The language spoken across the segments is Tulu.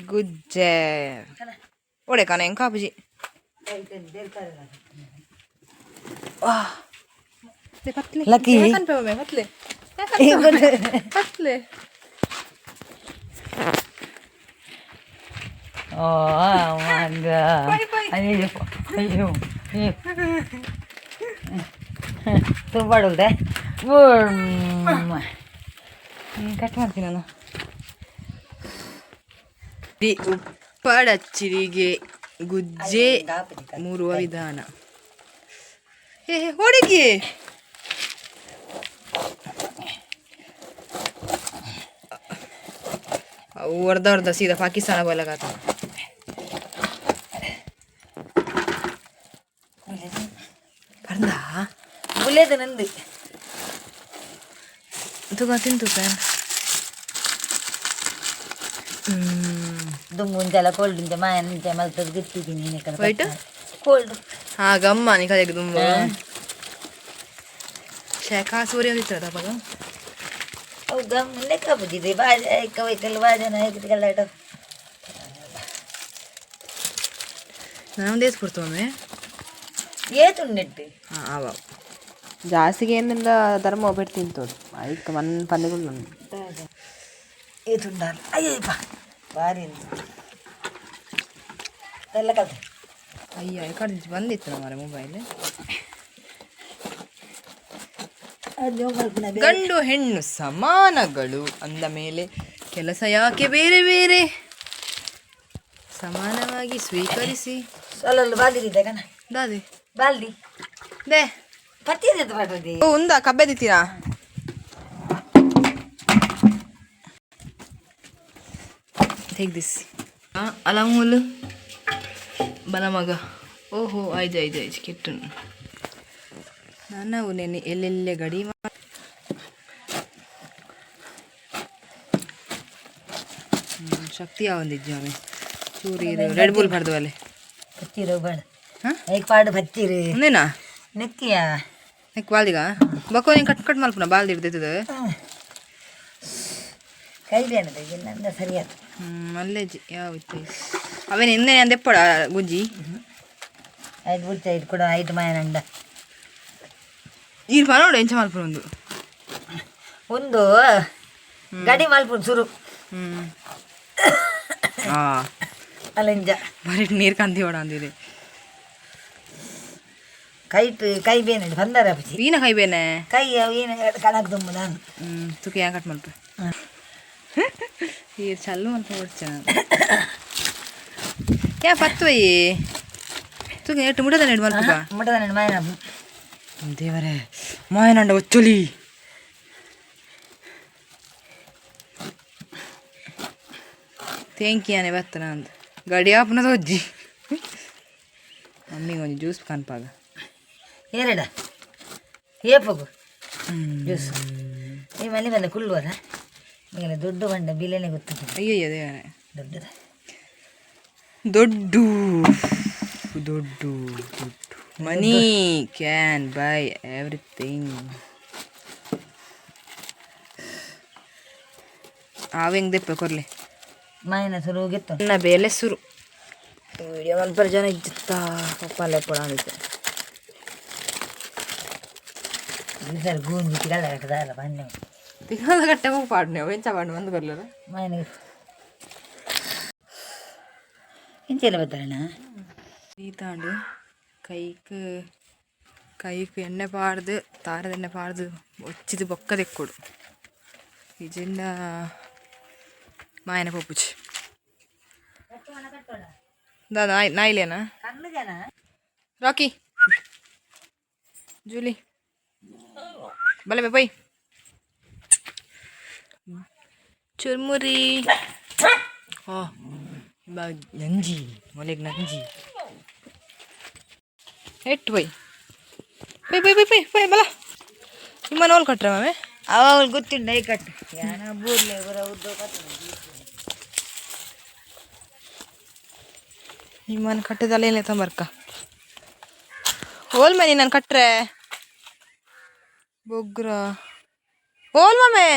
ಗುಜ್ಜೆ ಒಡೆ ಕಾನ ಹೆಂಗ್ ಕಾಪುಜಿ ಪತ್ಲೆ. ಲಕ್ಕಿ. ಕನ್ಪೆ ಒಮ್ಮೆ ಪತ್ಲೆ ಪತ್ಲೆ. ಓ ಮಗ. ಅಯ್ಯೋ ಅಯ್ಯೋ, ತುಂಬ ಕಟ್ ಮಾಡ್ತೀನಿ ನಾನು. The ಉಪ್ಪಡಚ್ಚಿರಿಗೆ ಗುಜ್ಜೆ ಮೂರುವ ವಿಧಾನ. ಹೇ ಹೇ, ಹೊಡಗಿ. ಅವು ಅರ್ಧ ಅರ್ಧ ಸೀದಾ ಪಾಕಿಸ್ತಾನ ಬೋಲಗಾತ. ಪರ್ದ. ಬುಲೇದ ನಂದು. ತುಗ ತಿಂತು ಪ್ಯಾನ್. ದುಂಬು ಒಂಜೆಲ್ಲ ಕೋಲ್ಡ್ ಉಂಚೆ ಮಾಯ ಮುಂಚೆ ಮಲ್ತದ ಗಿತ್ತಿದ್ದೀನಿ. ವೈಟ್? ಕೋಲ್ಡ್. ಹಾ, ಗಮ್ಮ ನಿಕಲೆಗ್ ದುಂಬು ಶೇಖಾ ಸೂರ್ಯ ಒಂದಿತ್ತದ ಅಪಗ. ಅವು ಗಮ್ ಲೆಕ್ಕ ಬುದ್ಧಿದೆ ಬಾಜ ಕವೈಕಲ್ ಬಾಜನ ಹೇಗೆ. ನಾನು ಒಂದು ಏಸ್ ಕೊಡ್ತು ಒಮ್ಮೆ. ಏತುಂಡೆಟ್ಟು. ಹಾಂ, ಆವ ಜಾಸ್ತಿಗೆ ಏನಿಂದ ಧರ್ಮ ಒಬ್ಬಟ್ಟು ತಿಂತೋದು ಐಕ್ ಮನ್ ಪನ್ನಿಗಳು. ಏತುಂಡಾಲ, ಅಯ್ಯಪ್ಪ, ಬಾರಿ ಎಲ್ಲ ಕಲ್ತೆ. ಅಯ್ಯ, ಈ ಕಡೆ ಬಂದಿತ್ತು ಮಾರೆ ಮೊಬೈಲ್. ಅದು ಮಲ್ಪುನ. ಗಂಡು ಹೆಣ್ಣು ಸಮಾನಗಳು ಅಂದ ಮೇಲೆ ಕೆಲಸ ಯಾಕೆ ಬೇರೆ ಬೇರೆ? ಸಮಾನವಾಗಿ ಸ್ವೀಕರಿಸಿ. ಅಲ್ಲಲ್ಲ, ಬಾಲ್ದಿ ಇದೆ ಕಣ. ದಾದಿ? ಬಾಲ್ದಿ. They. ಪತ್ತಿದೆ ಪಾಡೋದಿ. ಓ, ಉಂದ ಕಬ್ಬೆ ದಿತ್ತೀರಾ? Take this. ಅಲ ಮೂಲು ಬಲ ಮಗ. ಓಹೋ, ಐದು ಐದು ಐದು ಕೆಟ್ಟು ನಾನು ನೆನೆ ಎಲ್ಲೆಲ್ಲೆ ಗಡಿ ಶಕ್ತಿ ಯಾವೊಂದಿಜ್ಜಿ ಆಮೆ ಚೂರು ಇದು ರೆಡ್ ಬುಲ್ ಪಡ್ದು ಅಲ್ಲೇ. ಪತ್ತಿರು ಬೇಡ. ಹಾಂ. ಐಕ್ ಪಾಡು ಪತ್ತಿರು. ಒಂದೇನಾ? ನೆಕ್ಕಿಯಾ. ನೆಕ್ ಬಾಲ್ದಿಗ ಬಕ್ಕೋ, ನೀನು ಕಟ್ ಕಟ್ ಮಲ್ಪುನ ಬಾಲ್ದಿ ಹಿಡ್ದಿದ್ದದು. ಕೈ ಬೇನದ ನಂದ ಸರಿಯಾದ. ಹ್ಞೂ, ಅಲ್ಲೇ ಜಿ ಯಾವ ಇತ್ತು ಅವೇನು ಹಿಂದೆ ಅಂದೆಪ್ಪಡ ಗುಜ್ಜಿ. ಐದು ಬುಡ್ಚ ಐದು ಕೂಡ ಐದು ಮಾಯನಂಡ. ಈರ್ ನೋಡು ಎಂಚ ಮಲ್ಪುನ ಒಂದು. ಒಂದು ಗಡಿ ಮಲ್ಪುನ್ ಸುರು. ಹ್ಞೂ ಹಾಂ. ಅಲ್ಲಿಂಜ. ಬರೀ ನೀರು ಕಂದಿ ಹೊಡ ಅಂದಿದೆ. ಕೈಟ್ ಕೈ ಬೇನೆ ಬಂದಾರ ಅಪ್ಪಿ. ಈನ ಕೈ ಬೇನೆ. ಕೈ ಏನು ಕಣಕ್ ತುಂಬ ನಾನು. ಹ್ಞೂ, ತುಕಿ ಯಾ ಕಟ್ ಮಲ್ಪ ಈ ಚಲ್ಲು ಮಲ್ಪ ಹೊಡ್ಚ ಯಾ ಪತ್ವಯಿ ತುಕಿ ಎಟ್ಟು ಮುಡದ ನೆಡು ಮಲ್ಪ. ಮುಟ್ಟದ ಮಾಯನ. ದೇವರೇ, ಮಾಯನಂಡ ಒಚ್ಚೊಲಿ. ತೇಂಕಿಯಾನೆ ಬತ್ತನ ಅಂದ್ ಗಡಿ ಆಪುನದ ಒಜ್ಜಿ. ಮಮ್ಮಿಗೆ ಒಂಜಿ ಜ್ಯೂಸ್ ಕನ್ಪಾಗ. ಏರಡ ಏಪಗು ಜ್ಯೂಸ್ ಈ ಮನೆ ಬಂದ ಕುಳ್ಳುವದ ಮೇಲೆ ದೊಡ್ಡ ಬಂಡ ಬಿಲೆನೆ ಗೊತ್ತಿದೆ. ಅಯ್ಯಯ್ಯೋ ದೇವರೇ. ದೊಡ್ಡದ. ದೊಡ್ಡ ದೊಡ್ಡ ದೊಡ್ಡ. ಮನಿ can buy everything. ಆವ್ ಹೆಂಗ್ ದೆಪ್ಪ ಕೊರ್ಲಿ. ಮಾಯನ ಸುರು ಗೆತ್ತು. ನನ್ನ ಬೇಲೆ ಸುರು ವಿಡಿಯೋ ಮಲ್ಪರ ಜನ ಇಜ್ಜುತ್ತಾ ಪಪ್ಪ ಲೆಪ್ಪಡ ಅಂದಿತ್ತೆ. ಸರ್ ಗೂಂಜಿ ತಿಗಲ್ಲ ಕಟ್ಟದ ಬನ್ನಿ. ತಿಂಗಳ ಗಟ್ಟೆ ಹೋಗಿ ಪಾಡ್ನೆ ಎಂಚ ಪಾಡ್ನೆ ಬಂದು ಬರ್ಲಿಲ್ಲ. ಮಾಯನ ಎಂಚೆಲ್ಲ ಬರ್ತಾರಣ್ಣ. ಈತಾಂಡು ಕೈಕ್ ಕೈಕ್ ಎಣ್ಣೆ ಪಾಡ್ದು ತಾರದ ಎಣ್ಣೆ ಪಾಡ್ದು ಒಚ್ಚಿದು ಬೊಕ್ಕ ತೆಕ್ಕೊಡು ಇಜಿಂಡ ಮಾಯನ ಪೊಪ್ಪುಚಿ ದಾದ ನಾಯಿ ನಾಯಿಲೇನಾ? ಕಣ್ಣು ಜನ. ರಾಕಿ, ಜೂಲಿ, ಬಲೆ ಬೈ ಚುರ್ಮುರಿ. ಓ ಬಾ ನಂಜಿ ಮೊಲೆಗ್ ನಂಜಿ ಎಟ್ಟು bye bye bye bye bye bye ಬಲ ನಿಮ್ಮ ನೋಲ್ ಕಟ್ರೆ ಮಾಮೆ. ಅವಾಗ ಗೊತ್ತಿಂಡ ಈ ಕಟ್ಟು ಯಾನ ಬೂರ್ಲೆ ಬರ ಉದ್ದ ಕಟ್ಟು. ನಿಮ್ಮನ್ನು ಕಟ್ಟದಲ್ಲ ಏನೇ ತಂಬರ್ಕ ಹೋಲ್ ಮನಿ ನಾನು ಕಟ್ರೆ ಬೊಗ್ರ ಹೋಲ್ ಮಾಮೆ.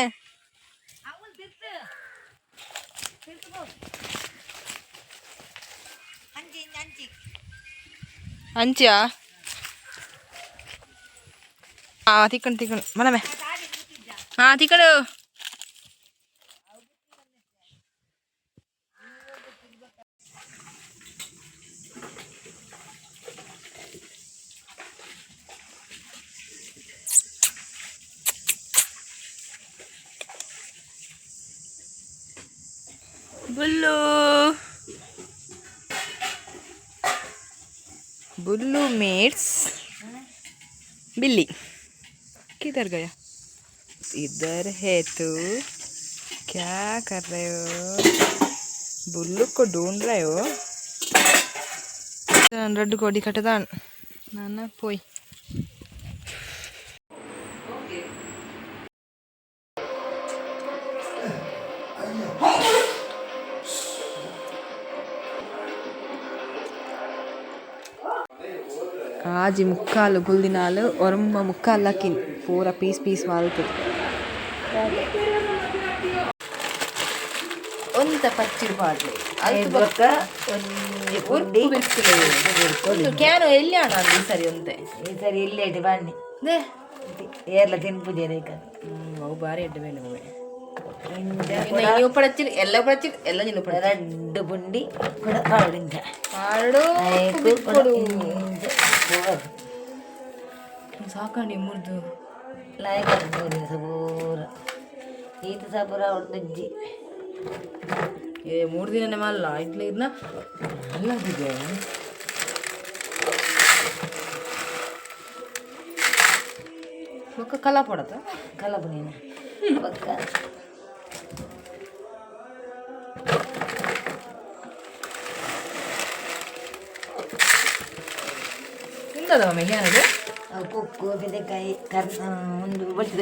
ಅಂಚಿಯಾ? ಆ ತಿಕ್ಕಣ್ ತಿಕ್ಕಣ್ ಮನಮೆ. ಹಾ, ತಿಕ್ಕಡು. ಬುಲ್ಲು बुल्लू मेट्स बिल्ली किधर गया? इधर है तू। क्या कर रहे हो? बुल्लू को ढूंढ रहे हो? ರಡ್ಡು ಕೋಡಿ ಕಟ್ಟದಾನ್ ನಾನು ಪೋಯ್. ಆಜಿ ಮುಕ್ಕಾಲು ಗುಲ್ದಿನಾಲು ಒರಮ್ಮ ಮುಕ್ಕಾಲು ಲಕ್ಕಿನ್ ಪೂರ ಪೀಸ್ ಪೀಸ್ ಮಾಲ್ತದೆ. ಒಂತ ಪಚ್ಚಿರ್ ಪಾಡ್ಲೆ. ಬೊಕ್ಕ ಒಂಜಿ ಪುಂಡಿ. ಕ್ಯಾನು ಎಲ್ಲಿ ಅಣ್ಣ ಈ ಸರಿ ಒಂತೆ? ಈ ಸರಿ ಇಲ್ಲೇ ಇಟ್ಟು ಬನ್ನಿ. ದೇ. ಏರ್ಲ ತಿನ್ಪುಜೆ ಬೇಕ. ಅವು ಬಾರಿ ಎಡ್ಡೆ ಮೇಲೆ ಹೋವೆ. ಇನ್ನು ಉಪ್ಪಡಚ್ಚಿ ಎಲ್ಲ ಉಪ್ಪಡಚ್ಚಿ ಎಲ್ಲ ನಿನ್ನ ಉಪ್ಪಡ. ರಡ್ಡು ಪುಂಡಿ ಕೂಡ ಪಾಡುಂಜ. ಪಾಡು. ಕೊಡು. ಸಾಕಂಡಿ ಮುರಿದು. ಲಾಯಕ ಸಪೂರ ಈತ ಸಪೂರ ಒಂದುಜ್ಜಿ. ಏ, 3 ದಿನನೇ ಮಲ್ಲ ಇಟ್ಲ ಇದನ್ನ ಅಲ್ಲದಿದೆ. ಬೊಕ್ಕ ಕಲಾ ಪಡತ. ಕಲಪುನೇನ ಬೊಕ್ಕ. ಉಂದದ ಮಮ್ಮಿ ಏನದು? ಅವು ಕುಕ್ಕು, ಬೆಂಡೆಕಾಯಿ, ಕರ್ ಒಂದು ಬಚ್ಚಿದ.